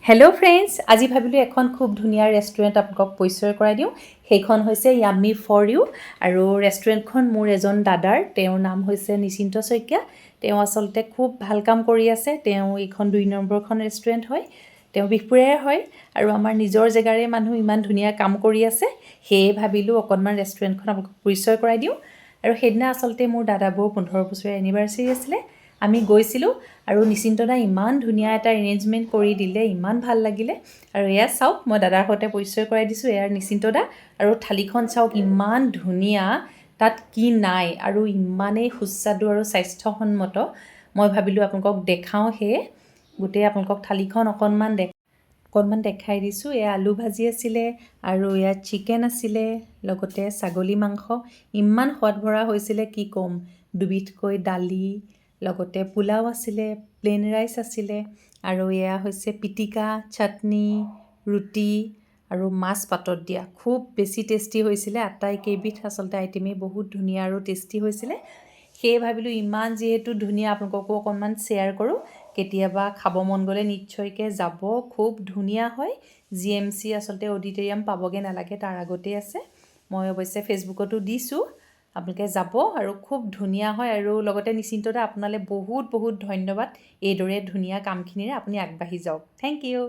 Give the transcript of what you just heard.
Hello' friends, আজি ভাবিলোঁ এখন খুব ধুনীয়া ৰেষ্টুৰেণ্ট আপোনালোকক পৰিচয় কৰাই দিওঁ। সেইখন হৈছে য়াম্মি ফৰ ইউ আৰু ৰেষ্টুৰেণ্টখন মোৰ এজন দাদাৰ। তেওঁৰ নাম হৈছে নিশ্চিন্ত শইকীয়া। তেওঁ আচলতে খুব ভাল কাম কৰি আছে। তেওঁ এইখন 2 নম্বৰখন ৰেষ্টুৰেণ্ট হয়। তেওঁ বিহপুৰীয়াৰে হয় আৰু আমাৰ নিজৰ জেগাৰে মানুহ ইমান ধুনীয়া কাম কৰি আছে। সেয়ে ভাবিলোঁ অকণমান ৰেষ্টুৰেণ্টখন আপোনালোকক পৰিচয় কৰাই দিওঁ। আৰু সেইদিনা আচলতে মোৰ দাদা বৌৰ 15 বছৰীয়া এনিভাৰ্চাৰী আছিলে। আমি গৈছিলোঁ আৰু নিশ্চিন্ত দাই ইমান ধুনীয়া এটা এৰেঞ্জমেণ্ট কৰি দিলে, ইমান ভাল লাগিলে। আৰু এয়া চাওক, মই দাদাৰ সৈতে পৰিচয় কৰাই দিছোঁ। এয়া নিশ্চিন্ত দা। আৰু থালিখন চাওক, ইমান ধুনীয়া, তাত কি নাই! আৰু ইমানেই সুস্বাদু আৰু স্বাস্থ্যসন্মত। মই ভাবিলোঁ আপোনালোকক দেখাওঁ, সেয়ে গোটেই আপোনালোকক থালিখন অকণমান দেখাই দিছোঁ। এয়া আলু ভাজি আছিলে আৰু ইয়াত চিকেন আছিলে, লগতে ছাগলী মাংস। ইমান সোৱাদ ভৰা হৈছিলে, কি ক'ম! দুবিধকৈ দালি, লগতে পোলাও আছিলে, প্লেইন ৰাইচ আছিলে আৰু এয়া হৈছে পিটিকা, চাটনি, ৰুটি আৰু মাছ পাতত দিয়া। খুব বেছি টেষ্টি হৈছিলে। আটাইকেইবিধ আচলতে আইটেমেই বহুত ধুনীয়া আৰু টেষ্টি হৈছিলে। সেয়ে ভাবিলোঁ ইমান যিহেতু ধুনীয়া, আপোনালোককো অকণমান শ্বেয়াৰ কৰোঁ। কেতিয়াবা খাব মন গ'লে নিশ্চয়কৈ যাব। খুব ধুনীয়া হয়। জিএমচি আচলতে অডিটৰিয়াম পাবগৈ নালাগে, তাৰ আগতেই আছে। মই অৱশ্যে ফেচবুকতো দিছোঁ, আপোনালোকে যাব। আৰু খুব ধুনীয়া হয়। আৰু লগতে নিশ্চিন্তদা, আপোনালৈ বহুত বহুত ধন্যবাদ। এইদৰে ধুনীয়া কামখিনিৰে আপুনি আগবাঢ়ি যাওক। Thank U.